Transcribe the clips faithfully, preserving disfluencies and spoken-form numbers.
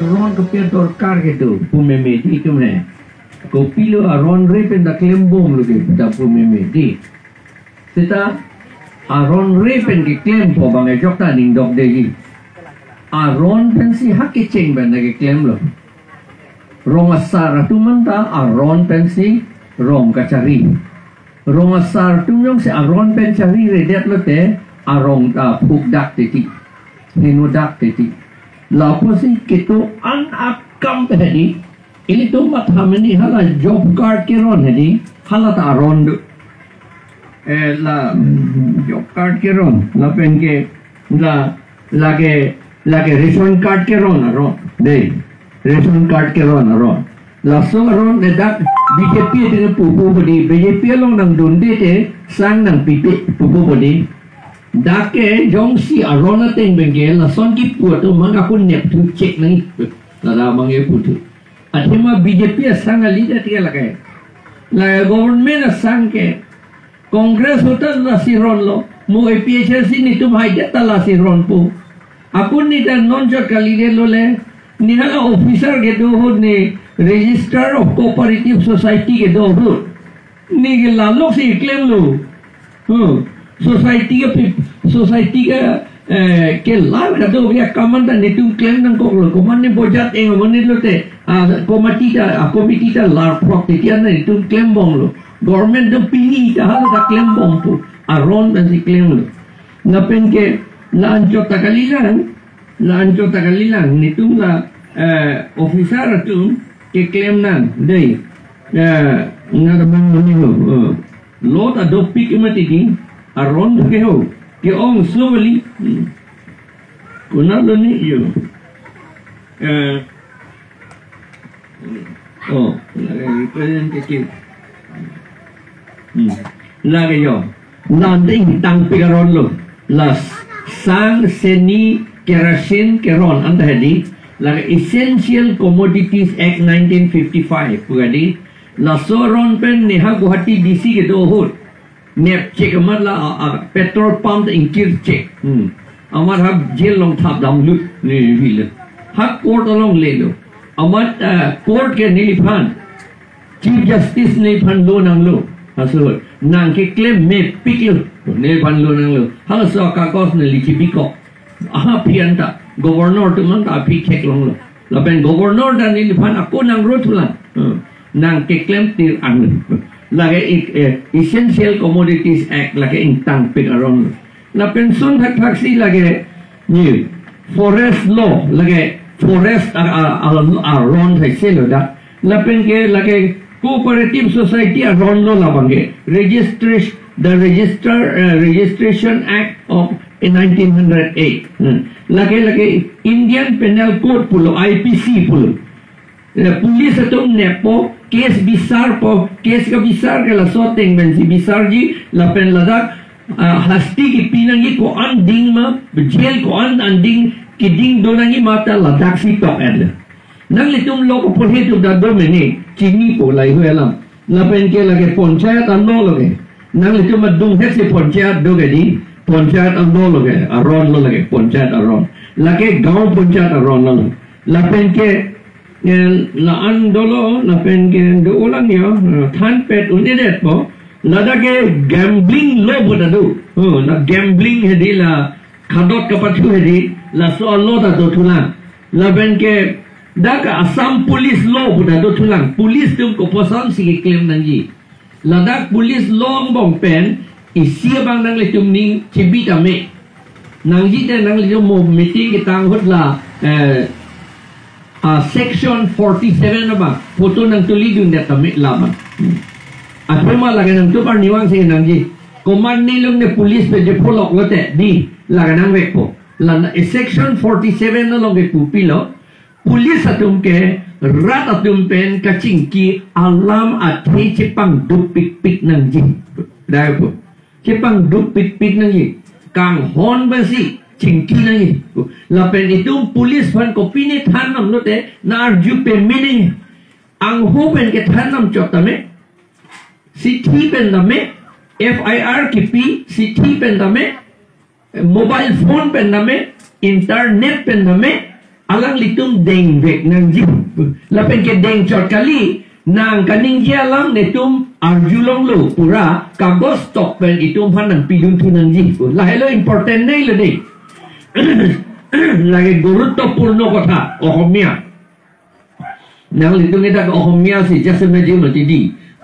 Aron kopi adorkar kedo pu meme dei itum he. Kopilo aron re pen ta klembomlo ke ta pu meme dei. Seta aron re pen keklempo abang ajok ta ning dokde dei. Aron pensi ha kecheng pen ta keklemlo. Rong asar atum anta aron pensi rong kachari. Rong asar atum jongsi aron pen chariredet lote arong ta phukdak titi, henodak titi. Lapusi kedo-an akam pen hedi. Ilitum matha mene hala job card keron hedi, hala ta aron do. Eh, la, mm, job card keron, lapen ke, la, lake, lake ration card keron aron. Dei, ration card keron aron. Laso aron le dak B J P ateng pupu pudi, B J P along nangdunde te sang nangpipe pupu pudi. Dak ke jongsi aron ateng pen ke lason kipu atum mang akun nepthu chek nang. Lada mang e puthu. Athema B J P asang ali dak ke lake. La government asang ke. Congress ahut ta lasi ronlo. Mo A P H L C netum haidet ta lasi ronpo. Akun ne ta non chot kalidetlo le. Ne hala officer kedo ahut, ne Registrar of Cooperative Society kedo ahut. Ne ke lalok si klemlo. Hmm. Society ke pi-, society ke, eh, ke lar kedo ke akam anta netum klem nangkoklo. Komat ne bojat eng mane lote, ah, committee ta, ah, committee ta lar prok titi an netum klembomlo. Government atum pini ta hala ta klembompo. Aron pensi klemlo. Lapen ke la anchot ta kalilang, la anchot ta kalilang, netum la, eh, officer atum keklem nang, dei. Eh, ngar mang mane ho, eh. Lo ta dopik mati dei, aron ke ho, ke-ong slowly. Hmm. Konatlo ne yo. Eh, Oh, lake representative. Hmm. Lake yo. Nang ding tangpik aron lo. La sang, seni, kerosene keron anta hedi. Lake Essential Commodities Act nineteen fifty-five pu hedi. Laso aron pen ne ha Guwahati D C kedo ahut. Nep chek amat la, a, a, petrol pump ta ingkir chek. Hmm. Amat ha jail along thap damlut ne vile. Ha court along lelo. Amat, ah, court ke neliphan, Chief Justice neliphan lo nanglo. Laso nang keklem mepiklo, neliphan lo nanglo. Halaso akagos neli chibikok. Aha aphi anta, governor atum anta aphi theklonglo. Lapen governor ta neliphan ako nang rothulang. Hmm. Nang keklem tir ang. Lake ik-, eh, Essential Commodities Act lake ingtangpik aron. Lapen son thakthak si lake ne forest law, lake forest a, a, a, aron thaiselo dak. Lapen ke lake Cooperative Society aron lo labang ke. Registration, the Register, eh, Registration Act of nineteen hundred eight. Hmm. Lake, lake Indian Penal Code pulo, I P C pulo. Eh, police atum neppo, case bisarpo, case kebisar ke laso ateng pensi bisarji, lapen ladak, ah, hasti kipi nangji, ko-an ding ma, jail ko-an an ding, keding do nangji ma ta ladak si tok-etlo. Nanglitum lo koporhe atum ta do mene, chinipo lahei alam. Lapen ke lake panchayat a-law lo ke. Nanglitum adung het si panchayat do ke dei, panchayat a-law lo ke, aron lo lake, panchayat aron. Lake gaon panchayat aron lo. Lapen ke, eh, la-an dolo, lapen ke do-olang yo, eh, thanpet un-edetpo. Ladak ke gambling law pu ta do. Oh, la gambling hedi, la khadot kapathu hedi, laso a-law ta dothulang. Lapen ke dak Assam Police law pu ta dothulang. Police atum koposon si keklem nangji. Ladak police law angbong pen isi abang nanglitum ning chibi tame. Nangji te nanglitum mo meeting ketang ahut la, eh, ah, section forty-seven abang photo nangtulidundet tame labang. Hmm. Athema lake nangtum arnivang si nangji. Komat ne lung ne police pen chepholok lote dei, lake nangvekpo. La na, eh, section forty-seven along ke pu pilo. Police atum ke rat atum pen kachingki alam athe chepangduk pikpik nangji. Dai pu. Chepangduk pikpik nangji. Kanghon pensi chingki nangji. Lapen itum police aphan kopine than nam lote na arju peme nangji. Angho pen kethan nam chot tame. Sithi pen tame. F I R kipi sithi pen tame. Mobile phone pen tame, internet pen tame, Alanglitum dengvek nangji. Lapen kedeng chot kali, nang kaningje alam netum arjulonglo pura kagos tok pen itum aphan nangpidunthu nangji. Lahelo important nai lo dei. Lake গুৰুত্বপূৰ্ণ কথা, Asamiya. Nanglitum ke dak Asamiya si just imagine mati di.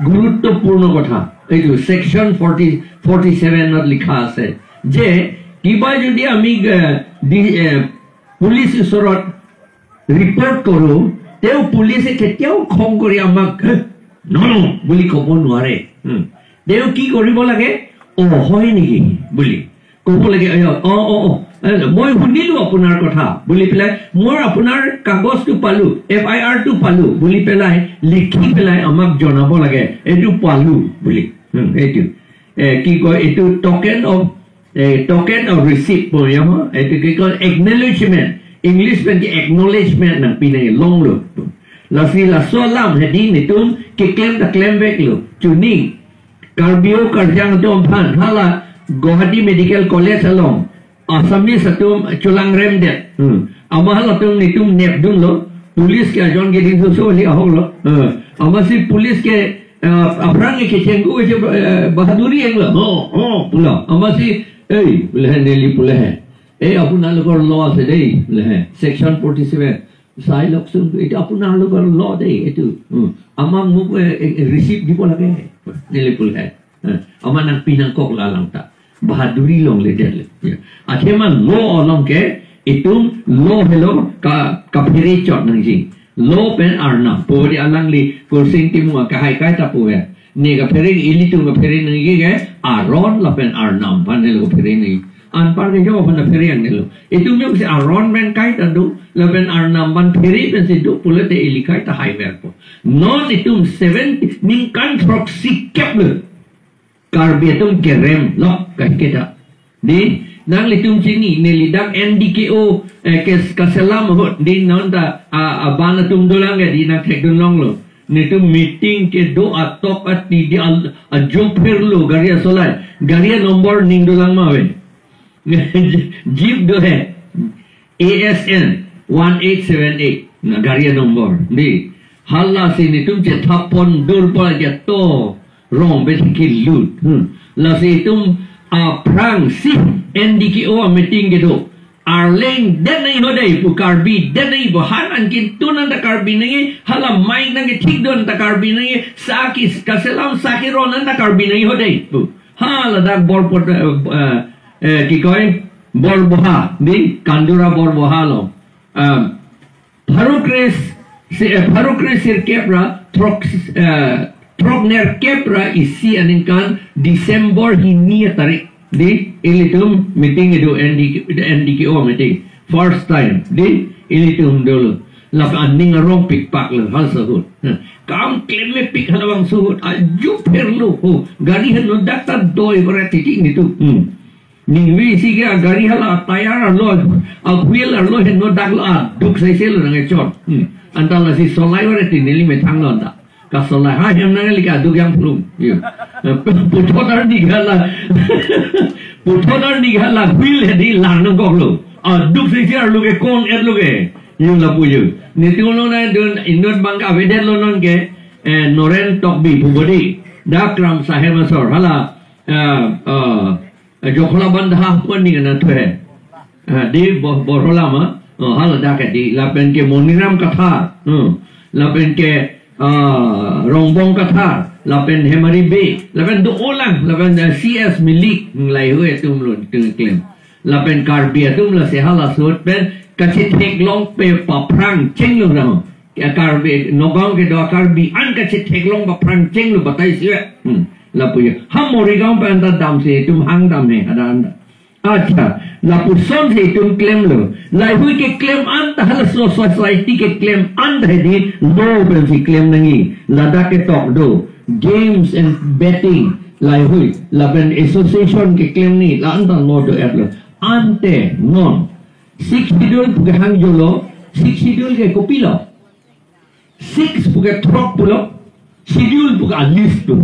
গুৰুত্বপূৰ্ণ কথা. এইটো section forty, forty seven ত লিখা আছে যে কিবা যদি আমি, এ, দি, এ, পুলিচ ওচৰত ৰিপৰ্ট কৰোঁ, তেওঁ পুলিচে কেতিয়াও খং কৰি আমাক, "হে, ন, ন," বুলি ক'ব নোৱাৰে। হুম। তেওঁ কি কৰিব লাগে? "অ, হয় নেকি?" বুলি ক'ব লাগে। "অ, অ, অ, অ, এ, মই শুনিলোঁ আপোনাৰ কথা," বুলি পেলাই, "মই আপোনাৰ কাগজটো পালোঁ, এফ আই আৰটো পালোঁ," বুলি পেলাই লিখি পেলাই আমাক জনাব লাগে, "এইটো পালোঁ," বুলি। হুম, এইটো, এ, কি কয়, এইটো টোকেন অফ, এ, টোকেন অফ ৰিচিপ্ট বুলি, অ, এইটো কি কয়, acknowledgement. English pen ke acknowledgement nangpi nangji, longlo. Lasi laso alam hedi netum keklem ta klemveklo. Chuning Karbi o Karjang atum aphan, hala Guwahati Medical College along Assamese atum cholangremdet. Hmm. Amat halatum netum nepdunlo. Police ke ajon ke dingso so li ahoklo. Hmm. Amatsi police ke, ah, aphrang ke kechengku ke, eh, bahaduri englo. "Oh, oh," pulo. Amatsi, "Ei," pulo he, "neli," pulo he. "Ei, আপোনালোকৰ law আছে দেই," pulo he. "Section forty seven. চাই লওকচোন, এইটো আপোনালোকৰ law দেই, এইটো। উম, আমাক মোক, এ, এ, ৰিচিপ্ট দিব লাগে," neli pulo he. Eh, amat nangpi nangkoklo alang ta. Bahaduri longledetlo. Ya. Athema law along ke, itum law helo ka, kaphere chot nangji. Law pen arnam. Pori alangli Kursing Timung akehai kaita pu he. Ne kaphere, ilitum kaphere nangji ke aron lapen arnam aphan helo kaphere nangji. Anpar ke jo aphan kaphere nangnelo. Itum jongsi aron pen kaita do, lapen arnam aphan phere pensi do pulote ili kaita haiverpo. Non itum seven, ningkan throksi kep lo Karbi atum kerem lo kaiketa. Di, nanglitum chini, neli dak N D K O, eh, kes-, kaselam ahut, di non ta, a, aban atum dolang ke, di nangthekdunlonglo. Netum meeting kedo atok ati di al-, ajo pherlo gari asolai. Gari number ning dolang ma ave. Jeep do he. A S N one eight seven eight. Na gari number. Di. Halasi netum chethap pon dul pa jato. Rong besi kilut. Hmm. Lasi itum aphrangsi N D K O a meeting kedo. Arleng det nangji ho dei pu, Karbi det nangji pu, han angkin tun anta Karbi nangji, hala mic nangkethik dun anta Karbi nangji, sa ke kaselam sa keron anta Karbi nangji ho dei pu. Hala dak Borpot, eh, eh, eh, ki koi, Borboha, di, Kandura Borboha lo. Um, pharo kre si, eh, pharo kre sirkep ra throk, eh, throknerkep ra isi aningkan December hini atarik. Di, ilitum meeting kedo N D K, N D K O meeting. First time. Di, ilitum dolo. Lapen aning arong pikpak lo, hal sahut. Nah, kam klemepik halabang sahut. Ajo pherlo. Oh, gari heno dak ta doi berat titi netum. Hmm. Ningve isi ke agari hala tyre arlo, a wheel arlo heno daklo, aduk saiselo nangkechot. Hmm. Anta lasi solai ore ti neli methanglo anta. Kasolai ha hem nangli ke aduk jangphlung. Yo. Puthot arni ke hala. Puthot arni ke hala wheel hedi lang nangkoklo. Aduk saise arlo ke kon etlo ke. Yo lapu yo. Netum lo na dun inut bang ka avedetlo non ke, eh, Noren Tokbi pu bodi. Dak Kramsa hem asor hala. Eh, eh, Jokhola Bandha pon ni na thue. Ah, di Bo-, Borhola ma. Oh, hala dak di. Lapen ke Moniram Kathar. Hmm. Lapen ke, ah, Rongbong Kathar. Lapen Hemari Bey. Lapen do-olang. Lapen, eh, C S Milik. Hmm, laheihui atum lo, tung klem. Lapen Karbi atum lasi hala sut pen kachetheklong pe paphrang chenglong rang. Ke Karbi, Nagaon kedo Karbi an kachetheklong paphrang chenglo batai siwe. Hmm, lapu yo. Ha Morigaon pen anta damsi itum hang dam he, ada anta. Acha, lapuson si itum klemlo. Laheihui keklem anta hala so-, society keklem anta hedi law pensi klem nangji. Ladak ketok do. Games and betting. Laheihui. Lapen association keklem nangji. La anta law do-etlo. Ante non. Sixth Schedule pu ke hang jolo, Sixth Schedule ke kopilo? Six pu ke throk pulo, Schedule pu ke a list pu.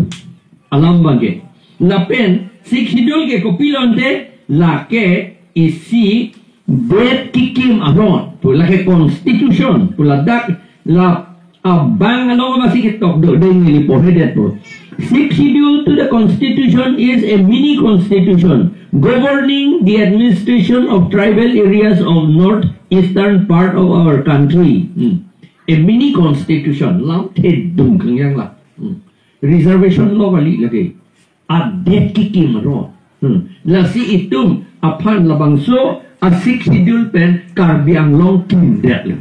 Alam abang ke. Lapen, Sixth Schedule ke kopilo ante, lake isi det kekim aron pu lake constitution pu ladak la abang along masi ketok do deng neli porhedetpo. Sixth Schedule to the Constitution is a mini constitution governing the administration of tribal areas of northeastern part of our country. Hmm. A mini constitution. Lamthe dungkang yang la. Hmm. Reservation law kali lake. Adet kekim aron. Hmm. Lasi itum aphan labangso a Sixth Schedule pen Karbi Anglong kimdetlo.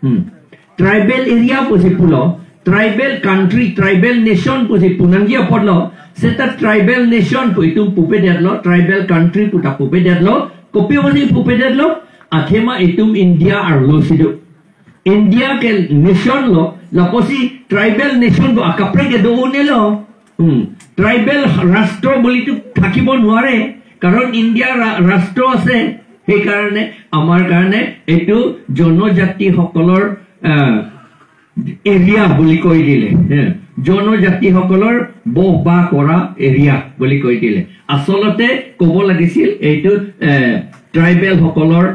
Hmm. Tribal area pusi pulo, tribal country, tribal nation pusi pu nangji apotlo, seta tribal nation pu itum pupedetlo, tribal country pu ta pupedetlo, kopi pusi pupedetlo, athema itum India arlo si do. India ke nation lo, lapusi tribal nation bo akaprek ke do-unelo. Hmm. Tribal rastro buli tu thakibo nware, karon India ra-, rastro ase, সেইকাৰণে আমাৰ কাৰণে এইটো জনজাতিসকলৰ, আহ, এৰিয়া বুলি কৈ দিলে। হে, জনজাতিসকলৰ বসবাস কৰা এৰিয়া বুলি কৈ দিলে। আচলতে ক'ব লাগিছিল এইটো, এ, ট্ৰাইবেলসকলৰ,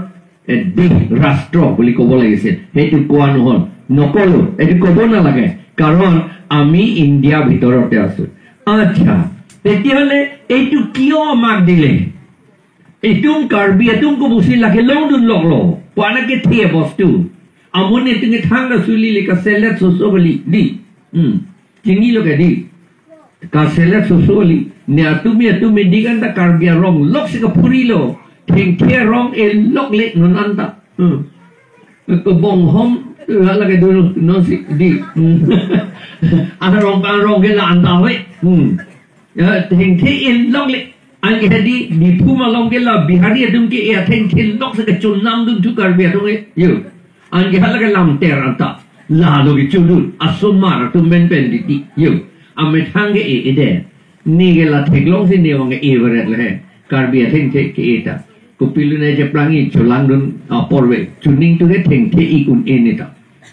এ, দেশ, ৰাষ্ট্ৰ বুলি ক'ব লাগিছিল। সেইটো কোৱা নহ'ল, নক'লো, এইটো ক'ব নালাগে, কাৰণ আমি ইণ্ডিয়াৰ ভিতৰতে আছো। আচ্ছা, তেতিয়াহ'লে এইটো কিয় আমাক দিলে? Itum Karbi atum ko pusi lake longdunloklo. Pu anak kethe bostu. Amun itum kethang ta suli le kaselet soso kali dei. Hmm. Chinilo ke dei. Kaselet soso kali. Ne atum atum dei kan ta Karbi arong lok si kaphurilo. Thengthe arong elok le non anta. Hmm. Kebonghom lake dulu non si dei. Hmm. Arong arong ke la anta we. Hmm. Ya, thengthe elok le. Anke hadi Diphu malom ke la Bihari atum ke ya thengthe lok si kechonam dun thu Karbi atum ke. Yo. Anke hala ke lamter anta. Lalo kechudun. Asomar atum pen pen dei dei. Yo. Amethang ke e ede. Ne ke la theklong si ne wang ke e beret le. Karbi athengthe ke e ta. Kopilo ne cheplang-i cholangdun apor we. Chuning tu ke thengthe ik un-e ne ta.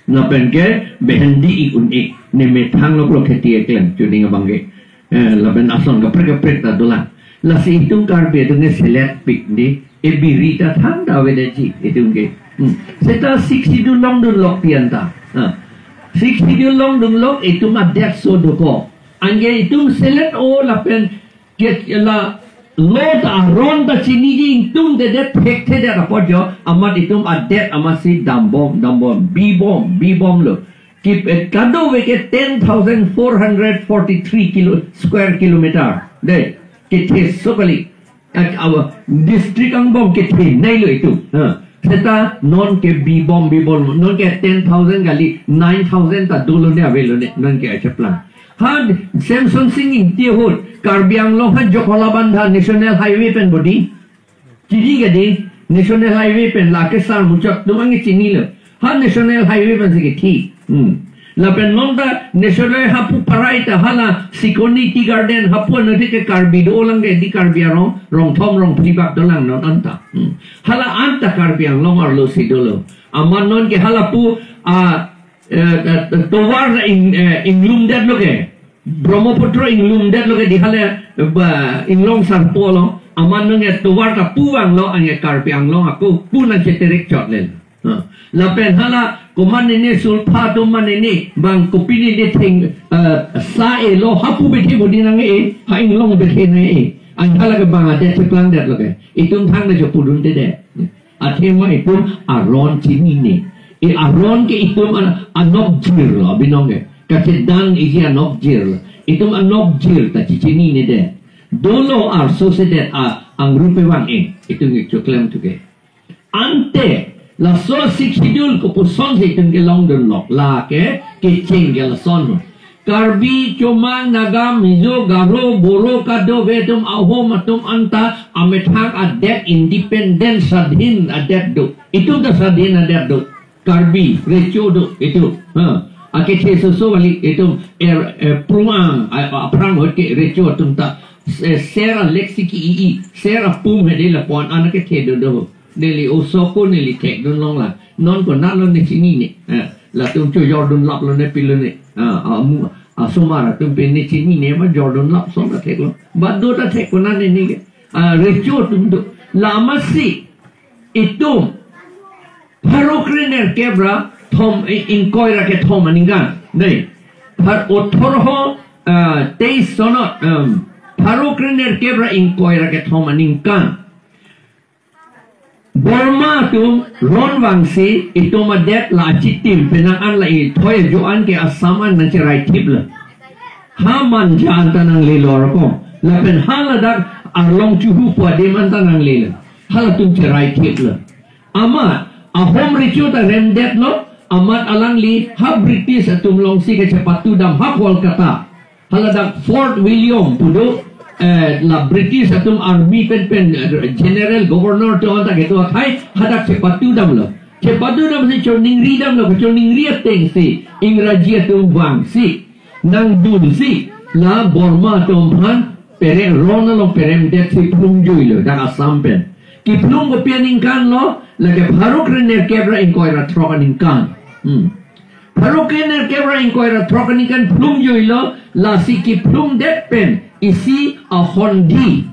Lapen ke behendi ik un-e, ne methang lok lok kheti eklem, chuning abang ke. Eh, lapen ason kaprek kaprek ta dolang. Lasi itum Karbi atum ne selet pik dei, e biri ta thangta avedetji, itum ke. Hmm. Seta Sixth Schedule longdunlok pian ta. Ha. Sixth Schedule longdunlok, itum adet so dokok. Anke itum selet o lapen ke la lo ta aron ta chiniji ingtungdedet thekthedet apot jo, amat itum adet amatsi dambom, dambom, bibom, bibomlo. Ki, eh, kadokave ke ten thousand four hundred forty-three kilo, square kilometer. Dei, kethe so kali. Ak-, awa, district angbong kethenei lo itum. Ha. Seta non ke bibom, bibom, non ke ten thousand kali, nine thousand ta dolo ne avelo ne, non ke acheplang. Ha, Semson Sing Ingti ahut, Karbi Anglong ha Jakhalabandha National Highway pen bo dei. Chini ke dei, National Highway pen lake sar muchot atum anke chinilo. Ha National Highway pen si kethi. Hmm. Lapen non ta National Highway hapu parai ta hala Sikoni Tea Garden hapu anuthe ke Karbi dolang ke dei Karbi arong, rong thom rong phli bak dolang non anta. Hmm. Hala anta Karbi Anglong arlo si dolo. Amat non ke hala pu, ah, eh, eh, tovar ing-, eh, inglumdetlo ke. Brahmaputra inglumdetlo ke dei hala, eh, ba, inglong sarpo lo. Amat non ke tovar ta pu vanglo anke Karbi Anglong ako pu nangcheterek chot le. Ha. Lapen hala komat nene sulpha atum mane ne bang kopine ne theng, eh, sa elo hapu bethe bo dei nang-e, ha inglong bethe nang-e. An hala ke bang adet cheplangdetlo ke. Itum thang ne chopudundedet. Athema itum aron chinine. E aron ke itum an-, anokjirlo binong ke. Kachedang isi anokjirlo. Itum anokjir ta chichininede. Dolo arso sedet a angrupe vang-e. Itum ke choklem thu ke. Ante, laso Sixth Schedule kopuson si itum ke longdunlok, lake kecheng ke lason. Karbi, Chomang, Naga, Mizo, Garo, Boro, kadokave atum, Ahom atum anta amethang adet independent swadhin adet do. Itum ta swadhin adet do. Karbi, recho do, itum. Ha. Akethe soso kali, itum, er, er, prung-ang, a, a, aphrang ahut ke recho atum ta, eh, ser alek si ki-i-i, ser apum hedi lapu-an an akethe do do. Neli oso ko neli thekdunlong la. Non konatlo ne chinine. Eh, latum chojordunlaplo ne pilo ne. Ah, amu, asomar atum pen ne chinine ma jordunlap son ta theklo. Bado ta thek konat ne ne ke. Ah, recho atum do. La amatsi. Itum pharo krenerkep ra thom, i-, ingkoi ra kethom aningkan. Dei. Phar othorho, ah, teis sonot, um, pharo krenerkep ra ingkoi ra kethom aningkan Burma atum ron vangsi itum adet la achitim penang an la ithoi ajo an ke Assam an nangcherai thip lo. Ha Manja anta nanglelo ko. Lapen haladak Arlong Chuhu pu adim anta nanglelo. Halatum cherai thip lo. Amat ahom recho ta remdet lo. Amat alangli ha British atum longsi kachepatudam ha Kolkata. Haladak Fort William pu do, eh, la British atum army pen pen, eh, general governor atum anta kedo athai hadak chepatudam lo. Chepatudam si choningri dam lo, choningri ateng si Ingraji atum vangsi nangdunsi la Burma atum aphan perem ron along peremdet si plungjui lo dak Assam pen. Kiplung kopi aningkan lo, lake pharo krenerkep ra ingkoi ra throk aningkan. Hmm. Pharo krenerkep ra ingkoi ra throk aningkan plungjui lo, lasi kiplungdet pen isi ahondhi,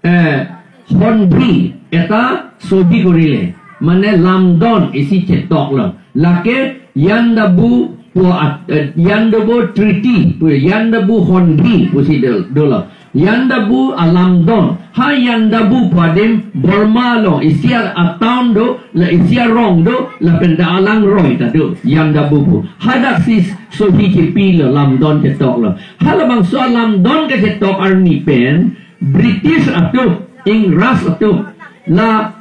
eh, hondhi eta sodhi korile, mane lamdon isi chetok lo. Lake Yandabu pu at-, eh, Yandabu Treaty, pu Yandabu Hondhi pusi do, dolo. Yandabu alamdon. Ha Yandabu pu adim Burma along isi a, atown do, la isi arong do, lapen dak alangroi ta do, Yandabu pu. Hadak si sodhi chepi lo, lamdon chetok lo. Halabangso alamdon kachetok arni pen, British atum, Ingras atum, la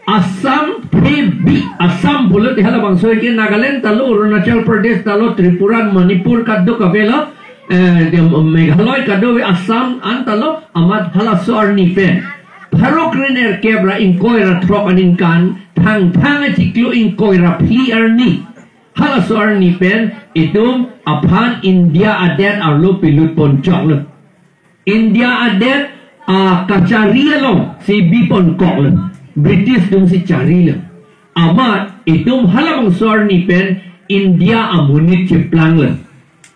Assam phebi, Assam pulote halabangso ke Nagaland ta lo, Arunachal Pradesh ta lo, Tripura, Manipur kadokave lo, eh, de Meghalaya kadokave, Assam anta lo, amat halaso arni pen pharo krenerkep ra ingkoi ra throk aningkan, Thangthang achiklo ingkoi ra phli arni, halaso arni pen itum aphan India adet arlo pilut ponchok lo. India adet, ah, kachari along si bipon kok lo. British atum si chari lo. Amat itum halabangso arni pen India amonit cheplang lo.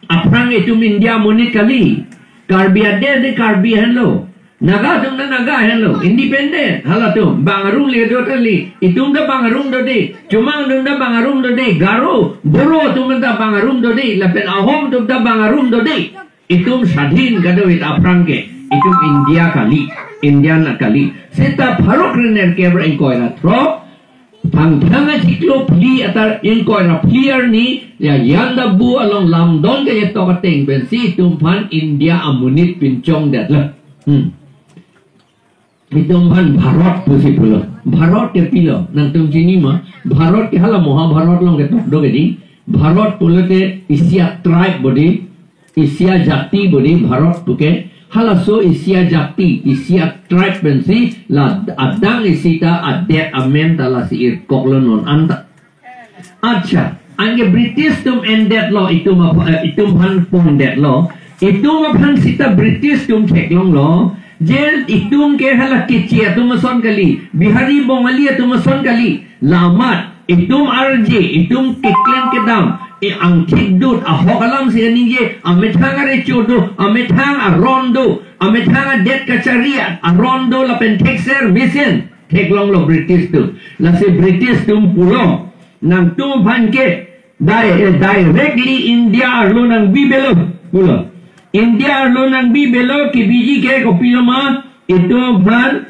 Aphrang itum India amonit kali. Karbi adet de Karbi henlo. Naga atum ta Naga henlo. Independent halatum. Bang arum le do tali. Itum ta bang arum do de. Chomang atum ta bang arum do de. Garo, Boro atum ta bang arum do de. Lapen Ahom atum ta bang arum do de. Itum swadhin kadokave aphrang ke, itum India kali, India na kali. Seta pharo krenerkep ra ingkoi ra throk, Thangthang achiklo phli atar ingkoi ra phli arni, ya Yandabu along lamdon kachetok ateng pensi itum aphan India amonit pinchongdet lo. Hmm. Itum aphan Bharat pusi pulo. Bharat ke pilo, nangtum chini ma? Bharat ke hala Mahabharat along ketok do ke di. Bharat pulote isi a tribe bodi, isi a jati bodi, Bharat puke. Halaso isi a jati, isi a tribe pensi la adang isi ta adet amen ta lasi irkok lo non anta. Accha, anke British atum endet lo, itum ap-, eh, itum aphan pondet lo, itum aphan seta British atum theklong lo, je itum ke hala Keche atum ason kali, Bihari Bongali atum ason kali, la amat, itum arje, itum keklem kedam, e angthik dut, ahok alam si kaningje, amethang arecho do, amethang aron do, amethang adet kachari aron do, lapen thekser mesen theklong lo British atum. Lasi British atum pulo, nangtum aphan ke di-, eh, directly India arlo nangbi belo pulo. India arlo nangbi belo, kebiji ke kopilo ma, itum aphan,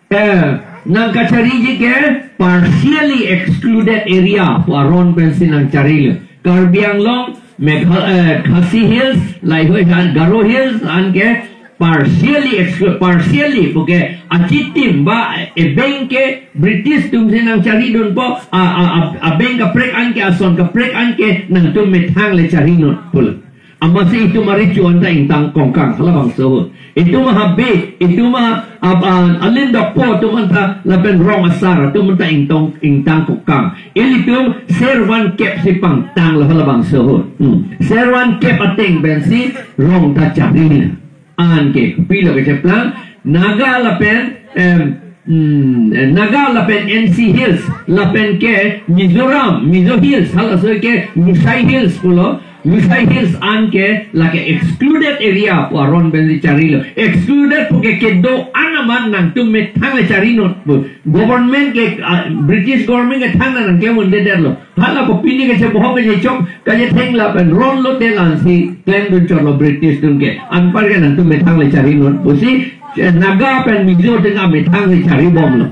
eh, nangkachariji ke partially excluded area pu aron pensi nangcharilo. Karbi Anglong, Megha-, eh, Khasi Hills, lahei hui han Garo Hills, anke partially exclude, partially puke achitim ba, eh, abeng ke British atum si nangcharidunpo, a, a, a, abeng kaprek anke, ason kaprek anke nangtum methang le charinot pulo. Amatsi itum arecho anta ingtang kongkang halabangso ahut. Itum ahabe, itum a, a, a, alindokpo atum anta lapen rong asar atum anta ingtong, ingtang kongkang. Ilitum servan kep si pangtang lo halabangso ahut. Hmm. Servan kep ateng pensi rong ta chari. Anke kopilo kecheplang, Naga lapen, em, hmm, eh, Naga lapen N C Hills, lapen ke Mizoram, Mizo Hills, halaso ke Lushai Hills pulo, Lushai Hills an ke lake excluded area pu aron pensi charilo. Excluded pu ke kedo-an amat nangtum methang le chari non pu. Government ke, ah, British government ke thangta nangklemdundetlo. Hala kopine kachebohok kachechok kachetheng lapen ronlote la-ansi klemdun chotlo British atum ke. Anpar ke nangtum methang le chari non pusi, eh, Naga pen Mizo atum amethang le charibomlo.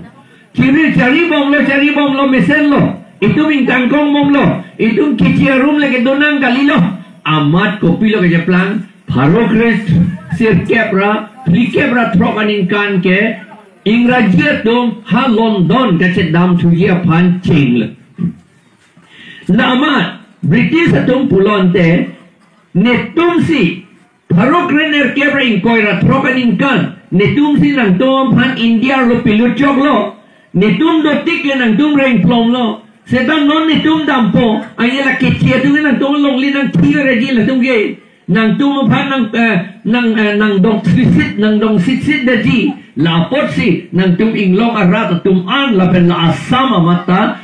Chiri charibomlo, charibomlo, mesenlo. Itum ingtangkong bomlo. Itum kechi arum le kedo nang kalilo. Amat kopilo kacheplang, pharo kre sirkep ra phlikep ra throk aningkan ke Ingraji atum ha London kachedamthuji aphan chenglo. La amat British atum pulo ante, netumsi pharo kre nerkep ra ingkoi ra throk aningkan netumsi nangtum aphan India arlo pilut choklo. Netum dotik le nangtum rengplomlo. Seta non netum dampo. Anya la kechi atum nangtum alongle nangthi reji latum ke. Nangtum aphan nang, eh, nang, eh, nangdong sitsit, nangdong sitsit detji. La apotsi nangtum inglong arat atum an lapen la Assam amat ta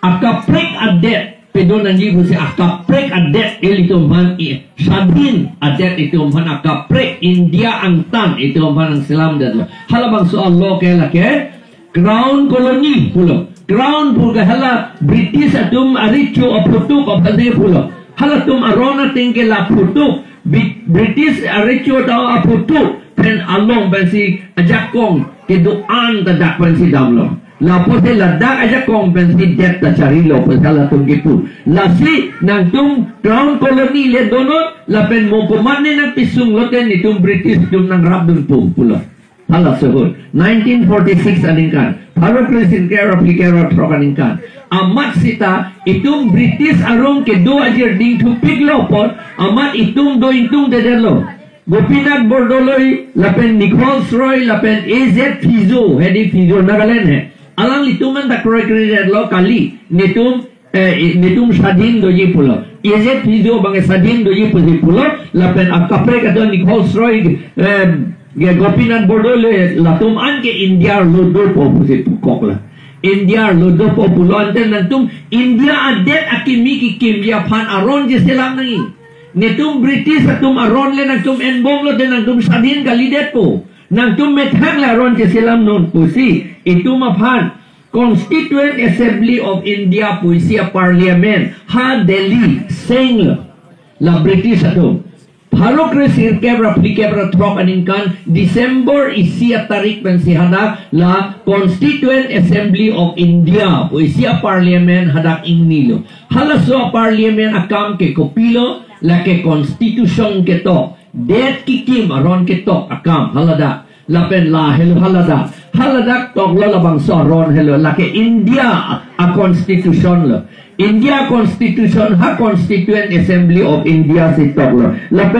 akaprek adet pedo nangji pusi akaprek adet ilitum aphan, i, swadhin adet itum aphan akaprek India angtan itum aphan nangselamdetlo. Halabangso a-law ke lake Crown Colony pulo. Crown pu ke hala British atum arecho aphuthuk aphansi pulo. Halatum aron ateng ke la aphuthuk, Bi-, British arecho ta aphuthuk pen along pensi ajakong kedo-an ta dak pensi damlo. La apotsi ladak ajakong pensi det ta charilo pu halatum kipu. Lasi nangtum Crown Colony le donon lapen mo komatne nangpisung lote netum British atum nangrapdunpo pulo. Halaso ahut nineteen forty-six aningkan, pharo kre sirkep ra phlikep ra throk aningkan, amat seta itum British aron kedo ajir dingthupiklo apot amat itum do ingtungdedetlo. Gopinath Bordoloi lapen Nichols Roy lapen A Z Phizo, hedi Phizo Nagaland he. Alanglitum an ta kroikredetlo kali, netum, eh, netum swadhin doji pulo. A Z Phizo abang swadhin doji pusi pulo, lapen akaprek atum Nichols Roy, eh, ke Gopinath Bordoloi latum an ke India arlo dopo pusi pukoklo. India arlo dopo pulo ante nangtum India adet akimi kekimji aphan aron cheselam nangji. Netum British atum aron le nangtum enbomlote nangtum swadhin kalidetpo. Nangtum methang le aron cheselam non pusi itum aphan Constituent Assembly of India pusi a-parliament ha Delhi senglo la British atum. Pharo kre sirkep ra phlikep ra throk aningkan December isi atarik pensi hadak la Constituent Assembly of India pusi a-parliament hadak ingnilo. Halaso a-parliament akam ke kopilo, lake constitution ketok, det kekim aron ketok akam haladak. Lapen la helo haladak. Haladak toklo labangso aron helo, lake India a-constitution lo. India Constitution ha Constituent Assembly of India si toklo. Lapen